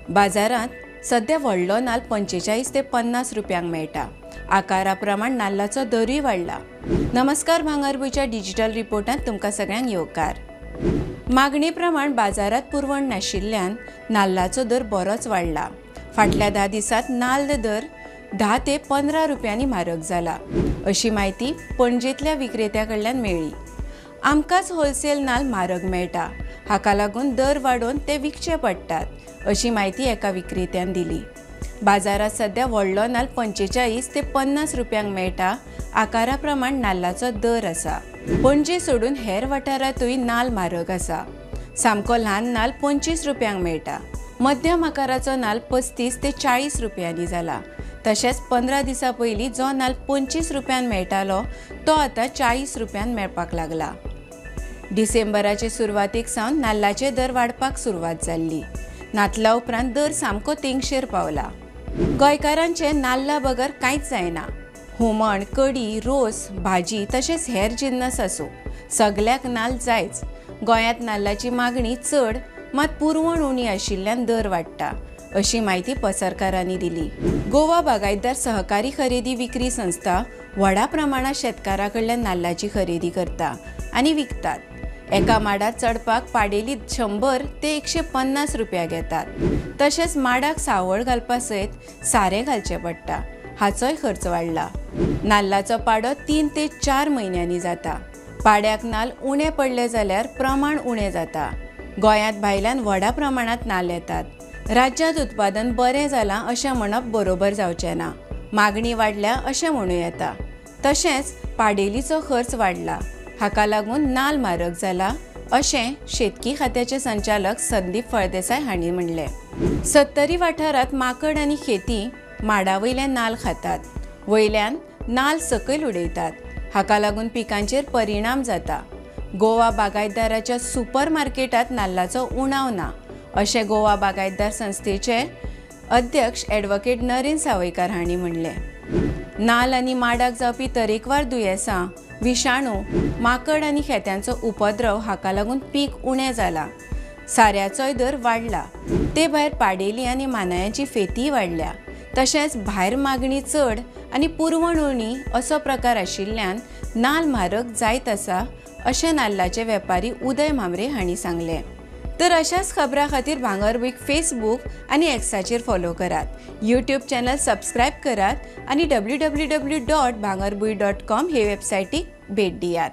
बाजारांत सद्या व्हडलो नाल्ल 45 ते 50 रुपयांक मेळटा. आकारा प्रमाण नाल्लाचो दरूय वाडला. नमस्कार, भांगरभूंयच्या डिजिटल रिपोर्टांत तुमकां सगळ्यांक येवकार. मागणी प्रमाण बाजारांत पुरवण नाशिल्ल्यान नाल्लाचो दर बरोच वाडला. फाटल्या 10 दिसांत नाल्ल दर 10 ते 15 रुपयांनी म्हारग जाला अशी म्हायती पणजेंतल्या विक्रेत्या कडल्यान मेळ्ळी. आमकांच होलसेल नाल्ल म्हारग मेळटा, हाका लागून दर वाडोवन ते विकचे पडटात अशी म्हायती एका विक्रेत्यान दिली. बाजारांत सद्या व्हडलो नाल्ल 45 ते 50 रुपयांक मेळटा. आकारा प्रमाण नाल्लाचो दर आसा. पणजे सोडून हेर वाठारांतूय नाल्ल म्हारग आसा. सामको ल्हान नाल्ल 25 रुपयांक मेळटा. मध्यम आकाराचो नाल्ल 35 ते 40 रुपयांनी जाला. तशेंच 15 दिसां पयलीं जो नाल्ल 25 रुपयान मेळटालो तो आतां 40 रुपयान मेळपाक लागला. डिसेंबराचे सुरवातीक सावन नाल्लाचे दर वाडपाक सुरवात जाल्ली. नातला उपरांत दर सामको तेंगशेर पावला. गोंयकारांचे नाल्ला बगर कांयच जायना. हुमण, कडी, रोस, भाजी तशेंच हेर जिन्नस आसूं, सगल्याक नाल्ल जायच. गोंयांत नाल्लाची मागणी चड मात पुरवण उणी आशिल्ल्यान दर वाडटा अशी म्हायती पसरकारांनी दिली. गोवा बागायतदार सहकारी खरेदी विक्री संस्था व्हडा प्रमाणात शेतकारां कडल्यान नाल्लाची खरेदी करता आनी विकतात. एका माडार चडपाक पाडेली 100 ते 150 रुपया घेतात. तशेंच माडाक सावळ घालपा सयत सारें घालचें पडटा, हाचोय खर्च वाडला. नाल्लाचो पाडो 3 ते 4 म्हयन्यांनी जाता. पाड्याक नाल्ल उणें पडले जाल्यार प्रमाण उणें जाता. गोंयांत भायल्यान व्हडा प्रमाणांत नाल्ल येतात. राज्यांत उत्पादन बरें जालां अशें म्हणप बरोबर जावचें ना. मागणी वाडल्या अशें म्हणूं येता. तशेंच पाडेलीचो खर्च वाडला, हाका लागून नाल्ल म्हारग जाला अशें शेतकी खात्याचे संचालक संदीप फळदेसाय हांणी म्हणलें. सत्तरी वाठारांत माकड आनी खेती माडा वयल्यान नाल्ल खातात, वयल्यान नाल्ल सकयल उडयतात. हाका लागून पिकांचेर परिणाम जाता. गोवा बागायतदाराच्या सुपर मार्केटांत नाल्लाचो उणाव ना अशें गोवा बागायतदार संस्थेचे अध्यक्ष ॲडव्होकेट नरेन सावयकार हांणी म्हणलें. नाल्ल आनी माडाक जावपी तरेकवार दुयेंसां, विशाणू, माकड आनी खेत्यांचो उपद्रव हाका लागून पीक उणें जालां. साऱ्याचोय दर वाडला. ते भायर पाडेली आनी मानायांची फेतीय वाडल्या. तशेंच भायर मागणी चड आनी पुरवण उणी असो प्रकार आशिल्ल्यान नाल्ल म्हारग जायत आसा अशें नाल्लाचे वेपारी उदय म्हांबरे हांणी सांगलें. तर अशाच खबरां खातीर भांगरभूंयक फेसबूक आनी एक्साचेर फॉलो करात, यूट्यूब चॅनल सबस्क्रायब करात आनी www.bhangarbhuy.com हे वेबसायटीक भेट दियात.